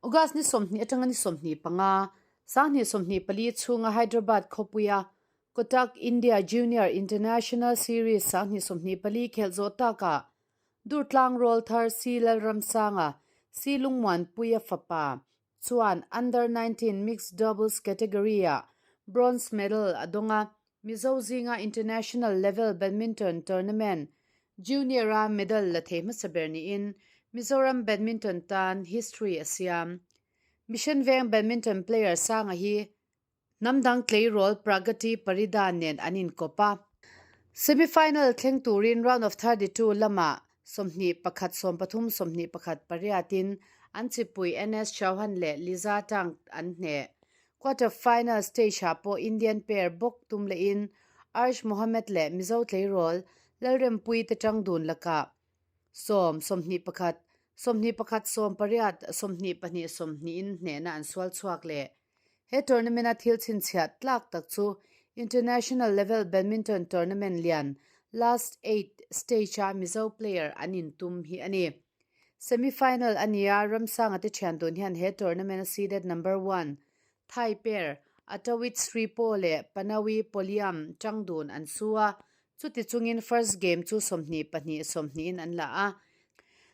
August ni 20 atanga ni 25, 2024 chhunga Hyderabad khawpuia Kotak India Junior International Series 2024 khelh zawh takah Durtlang rawlthar Si Lalramsanga, Si Lungmuanpuia fapa, chuan Under 19 Mixed Doubles category-ah bronze medal a dawng a, Mizo zinga international level badminton tournament junior-a medal la thei hmasa ber niin Mizoram badminton tan history a siam. Mission Veng badminton player Sanga hi hnam dang tleirawl Pragati Parida nen an inkawp a. Semi-final thleng turin round of 32 lamah 21 13 21 pariatin an chipui NS Chauhan leh Liza Tang an hneh. Quarter final stage ah pawh Indian pair bawk tum lehin Arsh Mohammed leh Mizo tleirawl Lalrempuii te tang dun lakah 10 21 21 18 22 20 in hnehna an sual chhuak leh. He tournament a thil chhinchhiah tlak tak chu International level badminton tournament lian last eight stage a Mizo player an intum hi a ni. Semi final a ni a, Ramsanga te thian dun hian he tournament a seeded number one Thai pair Atawit Sripo leh Panawi Poliam tang dun an su a, chuti chungin first game chu 22 20 in an la a.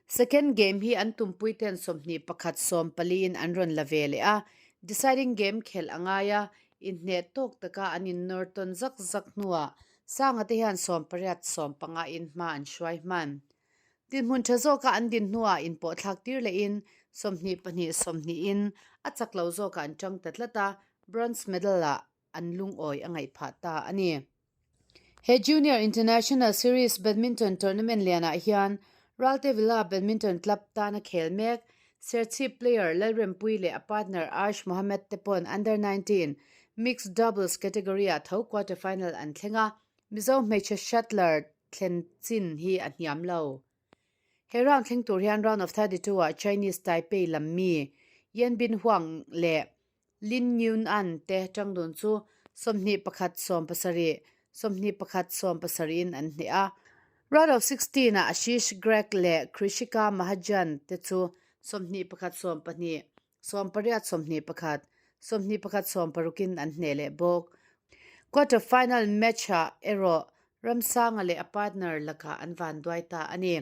Second game hi an tumpui ten 21 14 in an rawn la ve leh a, deciding game khelh a ngai a, inhneh tawk taka an innawr tawn zak zak hnuah Sanga te hian 18 15 in hma an hruai hman. Dinhmun tha zawka an din hnuah inpawh thlak tir lehin 22 20 in a chak lo zawkah an tang ta tlat a, bronze medal ah an lungawi a ngaih phah ta a ni. He Junior International Series Badminton Tournament lianah hian Ralte Villa Badminton Club tana khel mek Serchhip player Lalrempuii leh a partner Arsh Mohammed te pawn Under 19 Mixed Doubles category ah tho quarter final an thleng a, Mizo hmeichhe shuttler thlen chin hi a hniam lo. He round thleng tur hian round of 32 ah Chinese Taipei lam mi Yen Bin Huang leh Lin Yun An te tangdun chu 21 17, 21 17 in an hneh a. Round of 16 ah Ashish Greg leh Krishika Mahajan te chu 21 12, 18 21, 21 16 in an hneh leh bawk. Quarter final match ah erawh Ramsanga leh a partner lakah an vanduai ta a ni.